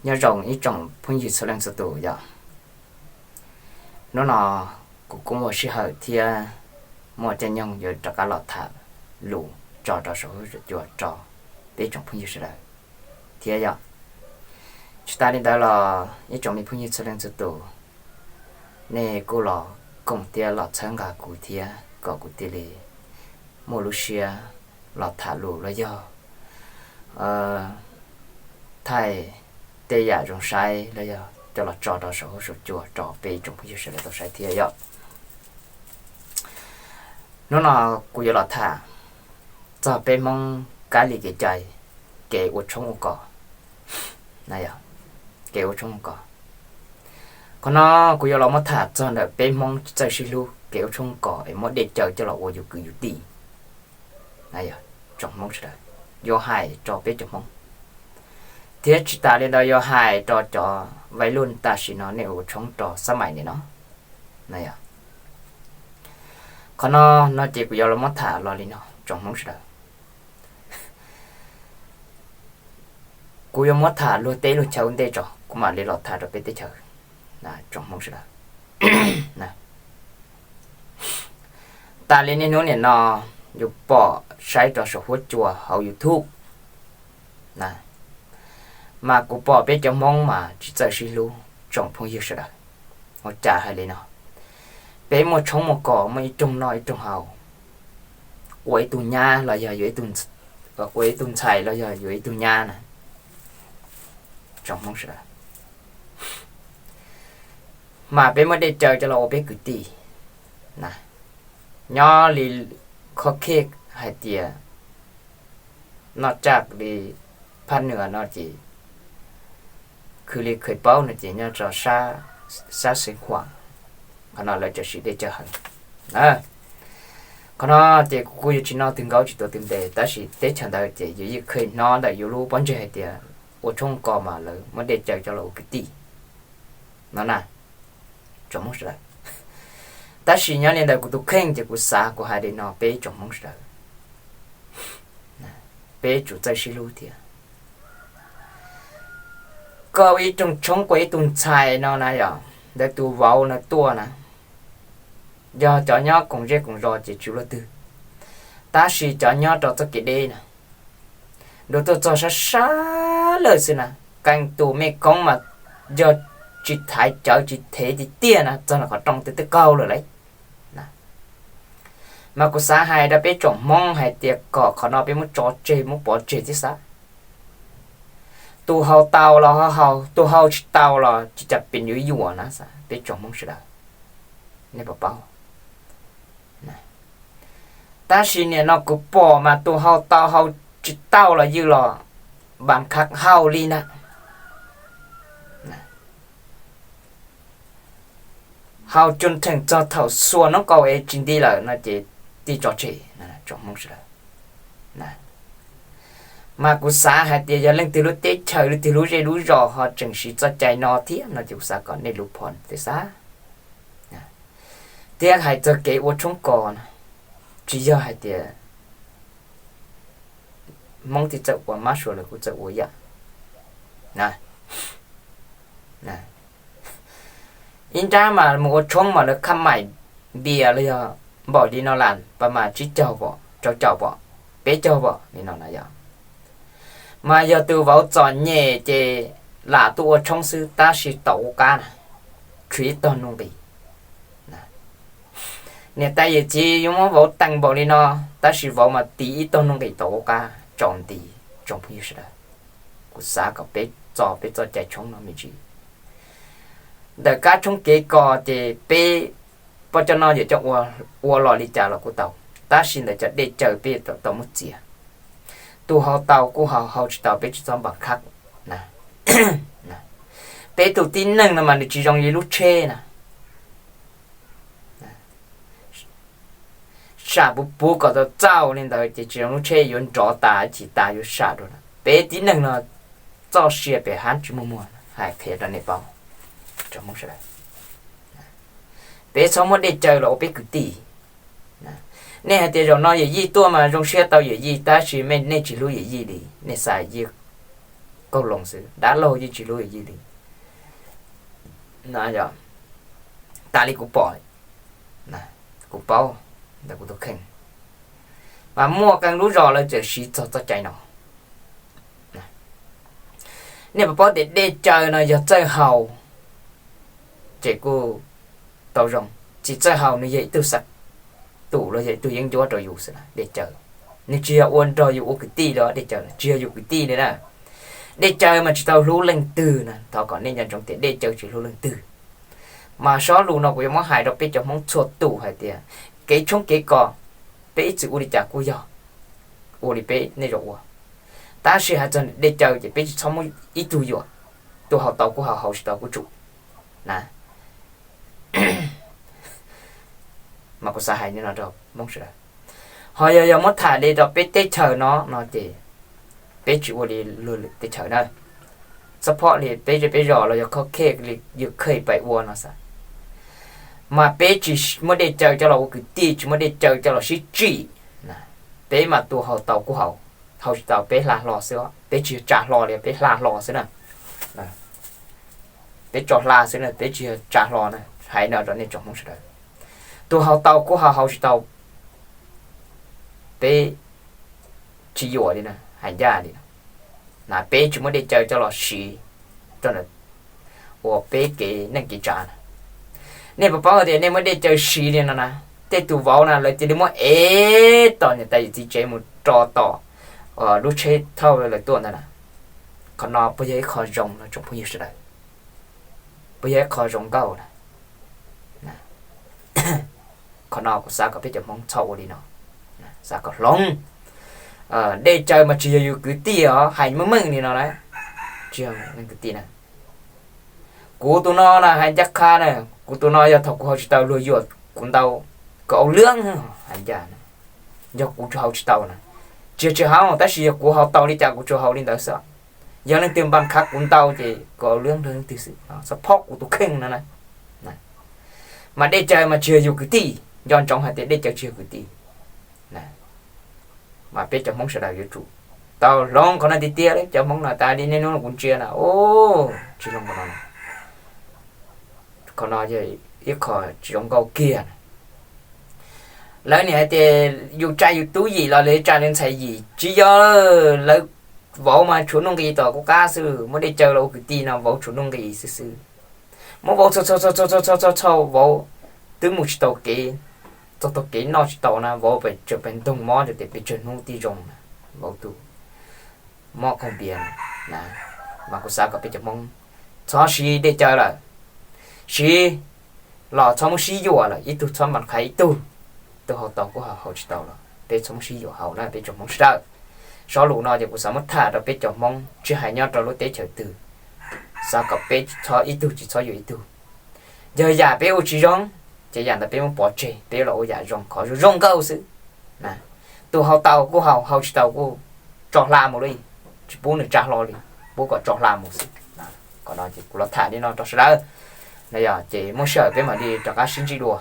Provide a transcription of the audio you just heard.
Nyob zoo ib tsoom phooj ywg txhua leej txhua tus yom. Hnub no kuv kuj muaj sij hawm thiab muaj caij nyoog yuav rov qab los tham lus tso rau saum huab saum cua rau peb tsoom phooj ywg sawv daws thiab yom. Tsis tas li ntawd los ib tsoom me phooj ywg txhua leej txhua tus, nej kuj los koom thiab los txhawb nqa kuv thiab kom kuv thiaj li muaj lub siab los tham lus los yog thaij tej yam zoo saib los yog coj los tso rau saum huab saum cua rau peb ib tsoom phooj ywg sawv daws tau saib thiab yom. Hnub no kuv yuav los tham txog peb Hmoob kab li kev cai, kev ua tshoob ua kos. Kev ua tshoob ua kos. Qhov no kuv yuav los muab tham txog ntawm peb Hmoob tsis txawj sib hlub, kev ua tshoob ua kos es muab dej caw coj los ua yus kwv yus tij. Tsoom Hmoob sawv daws, yuav hais rau peb tsoom Hmoob, thiab tsis tas li ntawd yuav hais rau cov vais luj tam sim no nej ua tshoob rau xab mais nim no. Qhov no no ces kuv yuav los muab tham los li no tsoom Hmoob sawv daws. Kuv yuav muab tham luag teb luag chaw ua ntej tso kuv mam li los tham rau peb teb chaws tsoom Hmoob sawv daws. Tas li niaj hnub nim no yus pom saib rau saum huab cua hauv YouTube mas kuv pom peb cov Hmoob mas tsis txawj sib hlub tsoom phooj ywg sawv daws. Ua cas hais li no? Peb muaj tshoob muaj kos, muaj ib rooj noj ib rooj haus, ua ib tug nyab los yog yuav ib tug ntxhais los yog yuav ib tug nyab na, tsoom Hmoob sawv daws, mas peb muab dej caw coj los ua peb kwv tij na. Nyob li qhov khej hais tias noj tsaj li phab nws no ces khwv li khwv paub no ces nyob rau sab Xeev Khuam, qhov no lawv cov siv dej cawv heev. Qhov no ces kuv kuj yuav tsis noj twg nkaub tsis tuav twg ntev, tab sis teb chaws ntawd ces yus yeej kheev hnov ntawm yus lub pob ntseg hais tias ua tshoob kos mas lawv muab dej caw coj los ua kwv tij no na, tsoom Hmoob sawv daws. Tab sis nyob li ntawd kuv tus kheej ces kuv xav kuv hais li no peb tsoom Hmoob sawv daws, peb tsum txawj sib hlub thiab. Koj ua ib rooj tshoob koj ib tug ntxhais no na yom, ntawd tus vauv no tuaj na, yog cov nyob koom zej koom zos ces tsis luaj twg, tab sis cov nyob rau txoj kev deb na, nrug tuaj txog sab sab lawm xwb na, qee tus mej koob mas yog tsis thaiv cawv tsis thev tiag tiag na txog ntawm qhov rooj twb twb kaug lawm lauj. Mas kuv xav hais rau peb tsoom Hmoob hais tias kom qhov no peb muab tso tseg muab pov tseg thiab xav. Tus haus tau los ho haus, tus haus tsis tau los tsis cas pes yuav yuam na, peb tsoom Hmoob sawv daws, nej puas paub? Tab sis nim no kuv pom mas tus haus tau haus tsis tau los ywj los npas khav haus li na. Haus cus theem txog thaum xuas noob kaus es tsis nti lawm no ces tij tso tseg, tsoom Hmoob sawv daws. Mas kuv xav hais tias yog leej twg lub teb chaws leej twg lub zej lub zos ho tseem siv txoj cai no thiab no ces kuv xav kom nej lub phom thiab xav. Thiab hais txog kev ua tshoob kos na, tsis yog hais tias Hmoob twb txawj ua, mab sua lawv kuj txawj ua ib yam. Ib nrab mas mus ua tshoob mas lawv khab mais npias los yog npaum li no las pas mas tsib caug pom, rau caum pom, peb caug pom li no na yom. Mas yog tus vauv txom nyem ces lam tuaj ua tshoob xwb tab sis tau ua qab na, tshuav ib tog nuj nqis. Niam tais yawm txiv yuav muab vauv tees npaum li no, tab sis vauv mas tiv ib tog nuj nqis tau ua qab tsaus nti, tsoom phooj ywg sawv daws. Kuv xav kom peb txo peb txoj cai tshoob no me ntsis. Ntawm kab tshoob kev kos ces peb poj coj noj yawm coj ua, ua los li cas los kuj tau, tab sis ntawm cov dej caw peb tau muab txiav. Tus haus tau kuj haus, haus tsis tau peb tsis txhob npas khab na. Peb tus tib neeg no mas nws tsis zoo li lub tsheb na. Sam puv puv kom tau txaus li ntawd ces tsis zoo lub tsheb yuav nrov tas chim tas yuav sam dua. Peb tib neeg no txoj sia pem hab tsis muaj muag, hais qhia rau nej paub. Peb txhob muab dej caw los ua peb kwv tij. Nej hais tias zaum no yawm yij tuaj mas zoo siab tau yawm yij, tab sis nej tsis hlub yawm yij li, nej xav yij Kauj Loos xwb, dab laug yeej tsis hlub yawm yij li. Tas li kuv pom, kuv paub ntawm kuv tus kheej, mas muaj qee lub zos lawv txawm siv txog txoj cai no. Nej puas paub tias dej cawv no yog txawj haus ces kuj tau zoo, tsis txawj haus nws yog ib tug xav tum los yog ib tug yeeb ncuab rau yus xwb na dej cawv. Nws tsis yog ua nrog yus ua kwv tij li dej cawv, tsis yog yus kwv tij li na. Dej cawv mas tsis tau hlub leej twg na, thov kom nej nco ntsoov tias dej cawv tsis hlub leej twg. Mas sob lus no kuv yuav muab hais rau peb cov Hmoob txhua tus hais tias kev tshoob kev kos peb ib txwm ua li cas kuj yog, ua li peb nej zaum ua. Tab sis hais txog dej cawv ces peb tsis txhob muab ib tug yuam, tus haus tau kuj haus, haus tsis tau kuj tsum na. Mas kuv xav hais li no rau Hmoob sawv daws. Ho yog, yog muab tham li rau peb teb chaws no no ces peb tsis ua li luag lwm teb chaws na. Xab phob li peb zej peb zos los yog khov khej li yus khej pais ua no xav, mas peb tsis muab dej cawv coj los ua kwv tij, tsis muab dej cawv coj los sib tsim. Peb mas tus haus tau kuj haus, haus tsis tau peb hla hlo xwb, peb tsis yog tsa hlo li, peb hla hlo xwb na. Peb tso hla xwb na, peb tsis yog tsa hlo na, hais no rau nej tsoom Hmoob sawv daws. Tus haus tau kuj haus, haus tsis tau peb tsis yuam li na, hais ncaj li na. Na peb tsis muab dej cawv coj los siv rau ntawm uas peb kev neej kev tsav na. Nej puas paub hais tias nej muab dej cawv siv li no na, tej tus vauv na lawv cia li muab ev tom niam tais yawm txiv tsev mus rau tom lub tsheb thauj lawv tuaj ntawd na. Qhov no puas yog ib qho zoo no tsoom phooj ywg sawv daws? Puas yog ib qho zoo nkauj na? Qhov no kuv xav kom peb cov Hmoob txhob ua li no, xav kom hloov. Dej cawv mas tsis yog yus kwv tij os, hais meej meej li no na, tsis yog kwv tij na. Kuv tus no na hais ncaj qha na, kuv tus no yog thaum kuv haus tsis tau luag yuam kuv ntau, kom au lwb, hais ncaj, yog kuv tsuas haus tsis tau na, tsis yog tsis haus tab sis yog kuv haus tau li cas kuv tsuas haus li ntawd xwb. Yog leej twg npaj khav kuv ntau ces kom au lwb nrog leej twg xwb, xab phob kuv tus kheej no na. Mas dej cawv mas tsis yog yus kwv tij, nco ntsoov hais tias dej cawv tsis yog kwv tij. Mas peb cov Hmoob sawv daws yuav tsum tau hloov qhov no tiag tiag, cov Hmoob no tas li niaj hnub no kuv ntsia na, tsis hloov qhov no. Qhov no yog ib qho tsis zoo nkauj kiag. Lawv nim hais tias yus tsa yus tub yim los lawv tsa lawv ntxhais yim, tsis yog. Lawv, vauv mas tshuav nuj nqis tom kuv qab xwb, muab dej cawv los ua kwv tij no vauv tshuav nuj nqis xwb xwb. Muab vauv txhau txhau txhau txhau txhau txhau txhau, vauv twb mus tsis tau kev, txog tau kev noj tsis tau na, vauv pes tsawg pes ntoog mob rau tias pes tsawg hnub thiaj zoo na, vauv tus mob khaub npias na. Mas kuv xav kom peb cov Hmoob txhob siv dej cawv lawm, siv los txhob muab sib yuam lawm, ib tug txhob npaj qha ib tug. Tus haus tau kuj haus, haus tsis tau los peb txhob muab sib yuam haus na peb cov Hmoob sawv daws. Sob lus no ces kuv xav muab tham rau peb cov Hmoob, tsis hais nyob rau lub teb chaws twg, xav kom peb txhob ib tug tsis txhob yuam ib tug. Yog yam peb ua tsis zoo, ces yam ntawd peb muab pov tseg, peb los ua yam zoo, qhov zoo zoo nkauj xwb. Tus haus tau kuj haus, haus tsis tau kuj tso hla mus li, tsis pub nws tsa hlo li, pub kom tso hla mus xwb. Qhov no ces kuv los tham li no rau sawv daws. No yog ces muaj sij hawm peb mam li rov qab sib ntsib dua.